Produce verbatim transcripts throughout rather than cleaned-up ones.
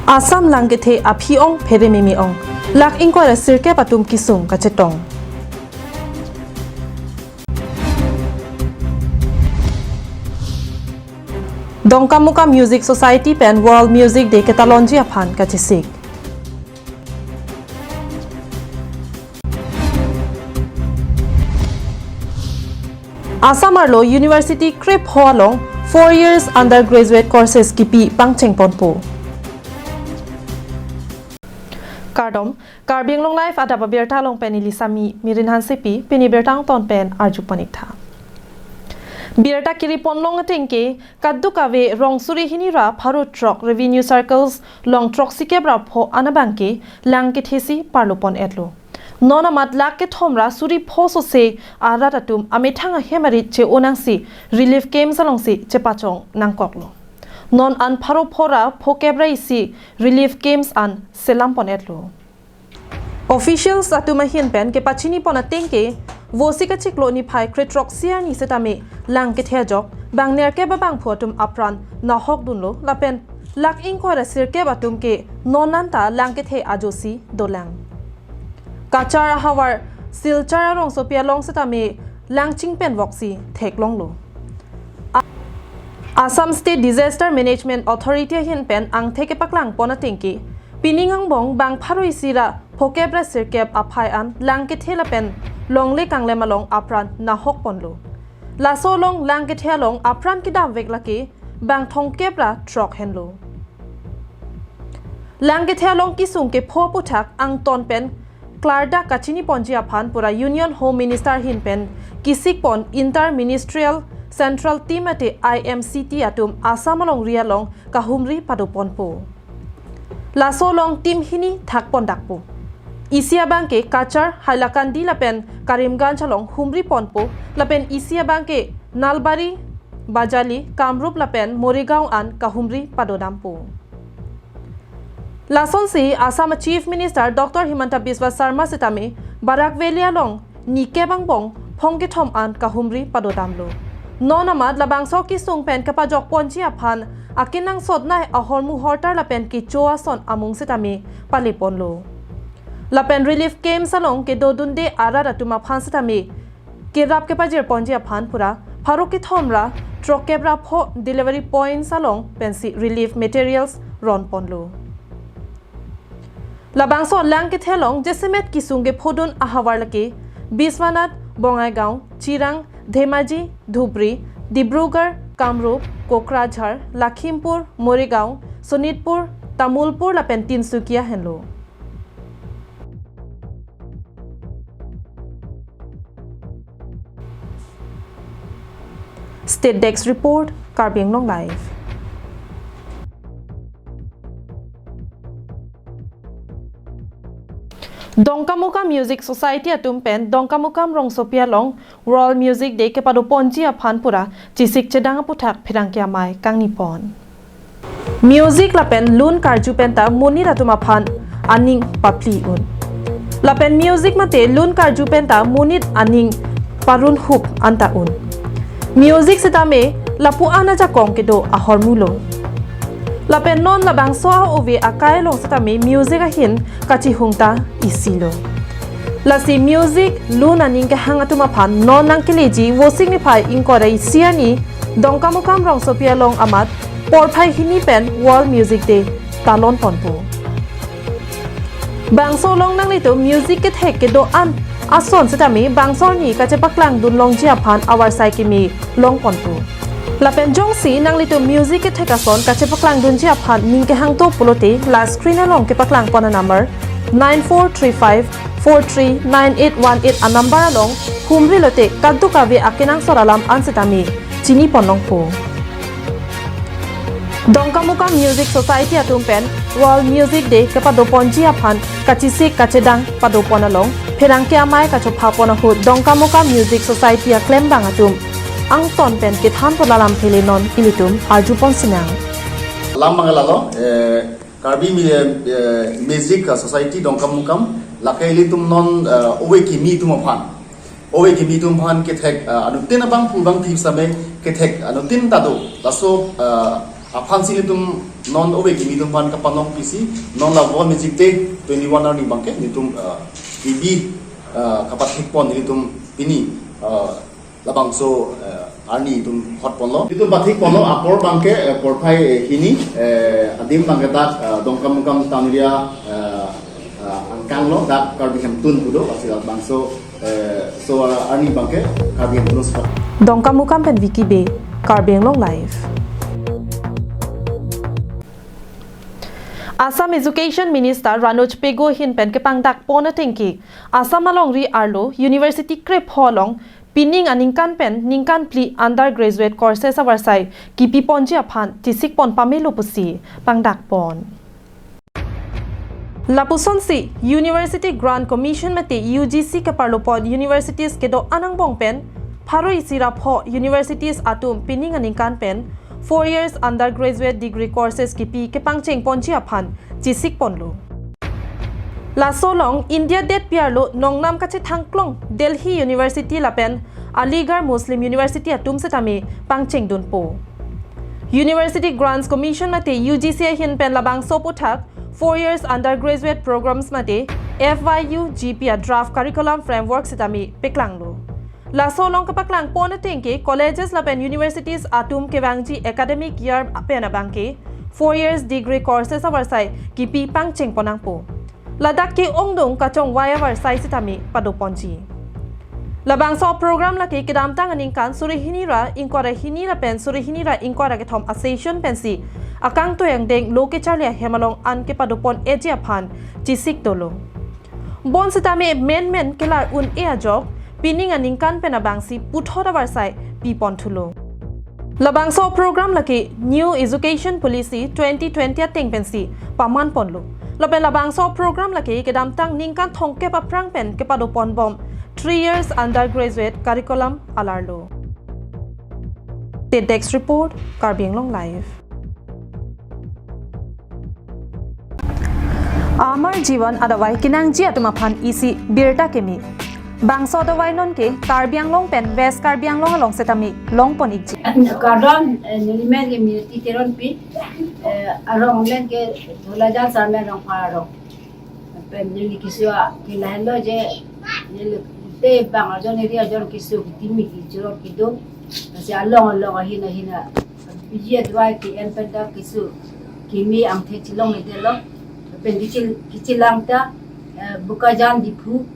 Assam lang kethe aphi ong phere meme ong. Lakh ingkoi ra sirkep atum kesung kachetong. Dongkamukam Music Society pen World Music Day ketalonji aphan kachesik. Assam arlo university krepho along four years undergraduate courses kipi pangcheng ponpo. Kardom, Karbi Anglong Live adap abirta along pen neli Sami Mirin Hansepi, pini birta angton pen arju pon-ik tha. Birta kiri ponlong ateng ke, kadokave rong suri hini ra pharo throk revenue circles along throksikep ra pho an abang ke lang kethesi parlo pon-etlo. Non amat lakh kethom ra suri pho sose arat atum amethang ahem arit che-o nangsi relief camps alongsi chepachong nangkoklo. Non an pharo pho ra phokep ra isi relief camps an selam pon-etlo. Officials atum ahin pen kepachini pon ateng ke, Vosik achiklo niphai kre throksi arni setame lang kethe ajok bang nerkep abangphu atum apran nahok dunlo lapen lakh ingkoi ra sirkep atum ke non anta lang kethe ajosi dolang. Cachar ahavar Silchar arongsopi along setame lang chingpen voksi theklonglo. A-, Assam State Disaster Management Authority ahin pen angthek kepaklang pon ateng ke, pining angbong bang pharo isi ra phokep ra sirkep aphai an lang kethe lapen longle kanglem along apran nahok ponlo. Laso along lang kethe along apran kedam vek lake bang thomkep ra throk henlo. Lang kethe along kesung kepho aphuthak angton pen klardak kachini ponji aphan pura Union Home Minister ahin pen kesik pon Inter Ministerial Central Team mate I M C T atum Assam alongri along kahumri pado ponpo. Laso along team hini thak pondakpo. Isi abang ke Cachar, Hailakandi lapen Karimganj along humri ponpo, lapen isi abang ke Nalbari, Bajali, Kamrup lapen Morigaon an kahumri padodampo. Lasonsi Assam Chief Minister Doctor Himanta Biswa Sarma setame Barak Valley along nikep angbong phong kethom an kahumri padodamlo. Non amat labangso kesung pen kepajok ponji aphan akenangsot nai ahormu hortar lapen kecho ason amung setame pale ponlo. Lapen relief camps along kedodunde arat atum aphan setame kerap kepajir ponji aphan pura pharo kethom ra throkkep ra pho delivery points along pensi relief materials ron ponlo. Labangso lang kethe along jasemet kesung kephodun ahavar lake Biswanath, Bongaigaon, Chirang, Dhemaji, Dhubri, Dibrugarh, Kamrup, Kokrajhar, Lakhimpur, Morigaon, Sonitpur, Tamulpur lapen Tinsukia henlo. State Desk Report, Karbi Anglong Live. Dongkamukam Music Society atum pen Dongkamukam rongsopi along World Music Day kepado ponji aphan pura chesik chedang aphuthak pherangke amei kangni pon. Music lapen lun karju penta monit atum aphan aning papli un. Lapen music mate lun karju penta monit aning parun hup anta un. Music setame lapu-an ajakong kedo ahormu lo. Lapen non labangso a-ove akai along setame music ahin kachihung ta isi lo. Lasi music lun aning kehang atum aphan non nangkeleji Vosik niphai ingkoi ra isi arni Dongkamukam rongsopi along amat porphai hini pen World Music Day talon ponpo. Bangso along nanglitum music kethek kedo-an ason setame bangso arni kachepaklang dun longji aphan avarsai keme long ponpo. Lapen jongsi nanglitum music kethek ason kachepaklang dunji aphan ning kehangto pulote la screen along kepaklang pon anumber nine four three five four three nine eight one eight anumber along humri lote kadokave akenangsot alam an setame chini pon longpo. Dongkamukam Music Society atum pen World Music Day kepado ponji aphan kachesik kachedang pado pon along pherangke amei kachopha pon ahut Dongkamukam Music Society aklembang atum angton pen kethan pon alam phele non ilitum arju pon sinang. Alam mangalalo, eh, Karbi Mi-, eh, Music Society Dongkamukam, lake ilitum non, eh, ove kimi atum aphan. Ove kimi atum aphan kethek, eh, anuttin abangphu abangphi setame kethek, eh, anuttin ta do. Laso, eh, Aphansi nelitum non ove kimi atum aphan kapanong pisi, non la World Music Day twenty-one arni abangke nelitum, uh, K B, uh, kapathek pon nelitum pini, uh, labangso, uh, arni atum hot ponlo. Nelitum pathek ponlo, apor abangke, uh, porphai, uh, hini, uh, adim abangke dak, uh, Dongkamukam town area, uh, uh, angkang lo, dak Karbi Hemtun pu do, lasi labangso, uh, so, uh, arni abangke Karbi Hemtun lo sita. Dongkamukam pen Vicky Bey, Karbi Anglong Live. Assam Education Minister Ranoj Pegu ahin pen kepangdak pon atengke, Assam alongri arlo university krepho along pining aningkan pen ningkan phli undergraduate courses avarsai kipi ponji aphan chesik pon pamelo pusi pangdak pon. Lapusonsi University Grant Commission mate U G C keparlo pon universities kedo-an angbong pen pharo isi ra pho universities atum pining aningkan pen four years undergraduate degree courses kipi kepangcheng ponji aphan chesik ponlo. Laso along India detpi arlo nongnam kachethangklong Delhi University lapen Aligarh Muslim University atum setame pangcheng dunpo. University Grants Commission mate U G C ahin pen labangso aputhak four years undergraduate programs mate F Y U G P a draft curriculum framework setame paklanglo. Laso along kepaklang pon atengke colleges lapen universities atum kevangji academic year pen abangke four years degree courses avarsai kipi pangcheng pon nangpo. Ladak ke-ongdung kachongvai avarsai setame pado ponji. Labangso program lake kedamtang aningkan suri hini ra ingkoi ra hini lapen suri hini ra ingkoi ra kethom a session pensi akangtui angdeng lo kecharli ahem along an kepado pon-eji aphan chesik dolo. Bonsitame menmen kelar un-e ajok, pining aningkan pen abangsi puthot avarsai pi pon thulo. Labangso program lake New Education Policy twenty twenty ateng pensi paman ponlo. Lapen labangso program lake kedamtang ningkan thomkep aphrang pen kepado pon bom three years undergraduate curriculum alarlo. State Desk Report, Karbi Anglong Live. Amar Jiwan adawai kenangji atum aphan isi birta keme. Bangso adawai nonke Karbi Anglong pen West Karbi Anglong along setame long pon-ikji. Kardom, eh, nelimen ke Miniti Teronpi, eh, arong len ke Dholajan Sarmen Rongphar arong. Pen neli keso ke lahenlo je, neli te bang ajon eri ajon keso ketimi kechirot kedo. Lasi along along ahin ahin a, biji adawai ke-en pen ta keso keme angthek chelongledetlo. Pen kechil-, kechelang ta, eh, Bokajan, Diphu,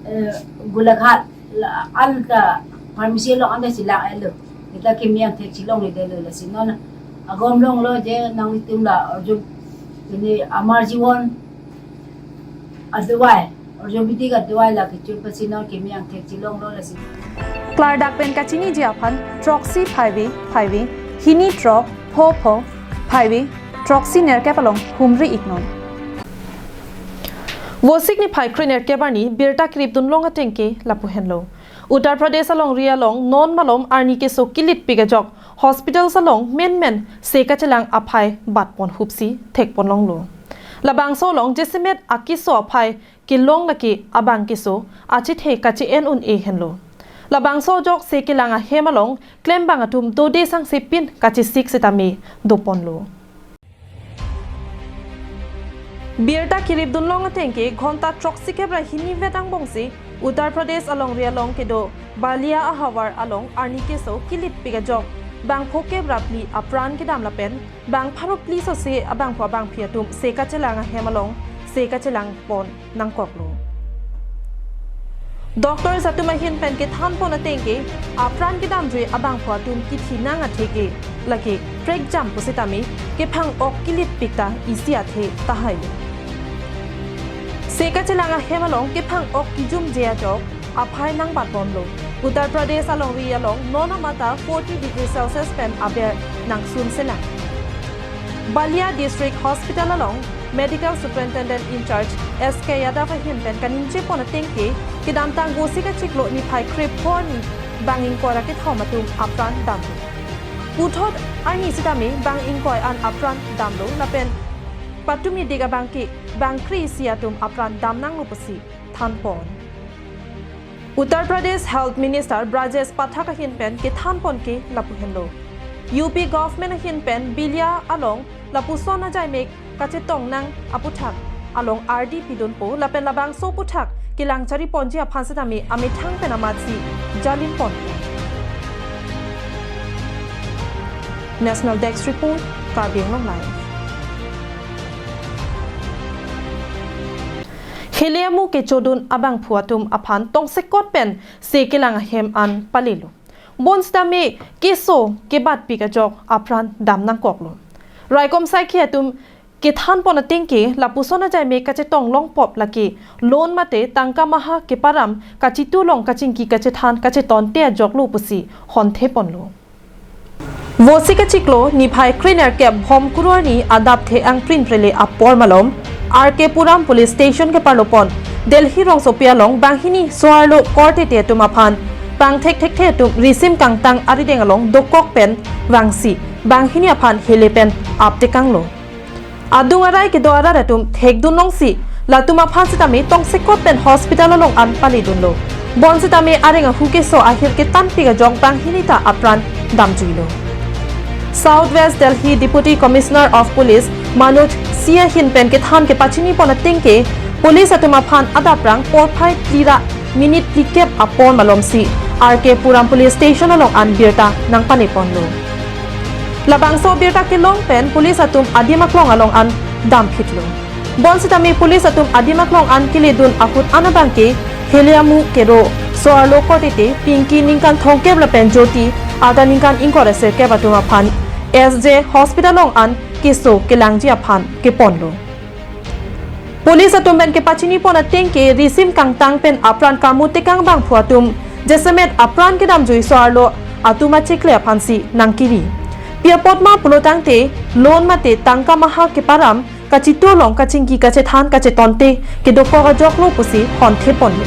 eh, Golaghat, la, anta pharmacy along anta chelang-etlo. Seta keme angthek chelongledetlo, lasi non agom longlo je nanglitum la arju, ini Amar Jiwan adawai, arju bidi adawai la kechun pensi non keme angthek chelonglo, lasi. Klardak pen kachiniji aphan throksi phaivi phaivi hini throk pho pho phaivi throksi nerkep along humri-iknon. Vosik niphai kre nerkep arni birta kirip dunlong atengke lapu henlo. Uttar Pradesh alongri along non malom arni keso kilitpik ajok hospitals along menmen se kachelang aphai bat pon hupsi thek pon longlo. Labangso along jasemet akeso aphai kelong lake abang keso achethe kache-en un-e henlo. Labangso ajok se kelang ahem along klembang atum dode sangse pin kachesik setame do ponlo. Birta kirip dunlong atengke ghonta throksikep ra hini vet angbongsi Uttar Pradesh alongri along kedo Balia ahavar along arni keso kilitpik ajok bang phokep ra phli apran kedam lapen bang pharo phli sose abangphu abangphi atum se kachelang ahem along se kachelang pon nangkoklo. Doctors atum ahin pen kethan pon atengke apran kedamjui abangphu atum kithi nang atheke lake prekjam pusitame kephang-ok kilitpik ta isi athe tahailo. Se kachelang ahem along kephang-ok kijumje ajok aphai nangbat bomlo. Uttar Pradesh alongri along non amata forty degree Celsius pen aber nangsun selang. Balia District Hospital along Medical Superintendent in charge S K Yadav ahin pen kaningje pon atengke, kedamtang Vosik achiklo niphai krepho arni bang ingkoi ra kethom atum apran damlo. Puthot arni sitame bang ingkoi an apran damlo lapen patumi dik abangke bang kre-isi atum apran dam nanglo pusi than pon. Uttar Pradesh Health Minister Brajesh Pathak ahin pen kethan pon ke lapu henlo. U P government ahin pen Bilia along lapuson ajaimek kachetong nang aputhak along ardi pidunpo lapen labangso aputhak kelang chari ponji aphan setame amethang pen amatsi jalim ponpo. National Desk Report, Karbi Anglong Live. Hele amu kechodun abangphu atum aphan tongsekot pen se kelang ahem an palelo. Bonsitame keso kebatpik ajok apran dam nangkoklo. Raikom saikhi atum kethan pon atengke lapuson ajaimek kachetong longpop lake loan mate tangka maha keparam kachitu along kachingki kachethan kachetonte ajoklo pusi honthe ponlo. Vosi kachiklo niphai krenerkep Bhomkuru arni adap the-ang prin prele apor malom R K Puram Police Station keparlo pon Delhi rongsopi along banghini so-arlo korte te atum aphan pangthek thekthe atum risim kangtang arideng along dokok pen vangsi banghini aphan hele pen aptekanglo. Adung arai kedo arat atum thekdun longsi latum aphan setame tongsekot pen hospital along an paledunlo. Bonsitame areng ahu keso ahir ketanpik ajok banghini ta apran damjuilo. South West Delhi Deputy Commissioner of Police Manoj C ahin pen kethan kepachini pon atengke police atum aphan adaprang porphai phli ra minute phlikep apor malomsi R K Puram Police Station along an birta nangpane ponlo. Labangso birta kelong pen police atum adim aklong along an damphitlo. Bonsitame police atum adim aklong an keledun ahut an abangke hele amu kero so-arlo korte te Pinky ningkan thomkep lapen Jyoti arta ningkan ingkoi ra sirkep atum aphan S J Hospital along an keso kelangji aphan keponlo. Police atum pen kepachini pon atengke risim kangtang pen apran kamu tekang bangphu atum jasemet apran kedamjui so-arlo atum achikle aphansi nangkiri. Pi apot ma pulotangte loan mate tangka maha keparam kachitu along kachingki kachethan kachetonte kedokok ajoklo pusi honthe ponlo.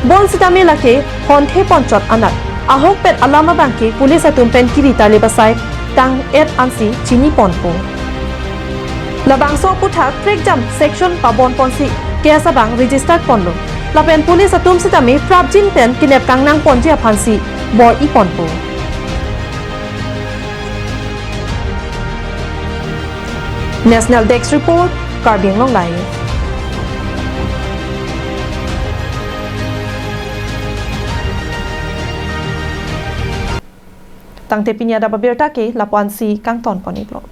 Bonsitame lake honthe ponchot anat ahokpet alam abangke police atum pen kiri tale basai tang-et ansi chini ponpo. Labangso aputhak prekjam section pabon ponsi case abang register ponlo. Lapen police atum setame prapjin pen kenep kangnang ponji aphansi bor-i ponpo. National Desk Report, Karbi Anglong Live. Tangte pini adap abirta ke lapu-ansi kangton pon-iklo.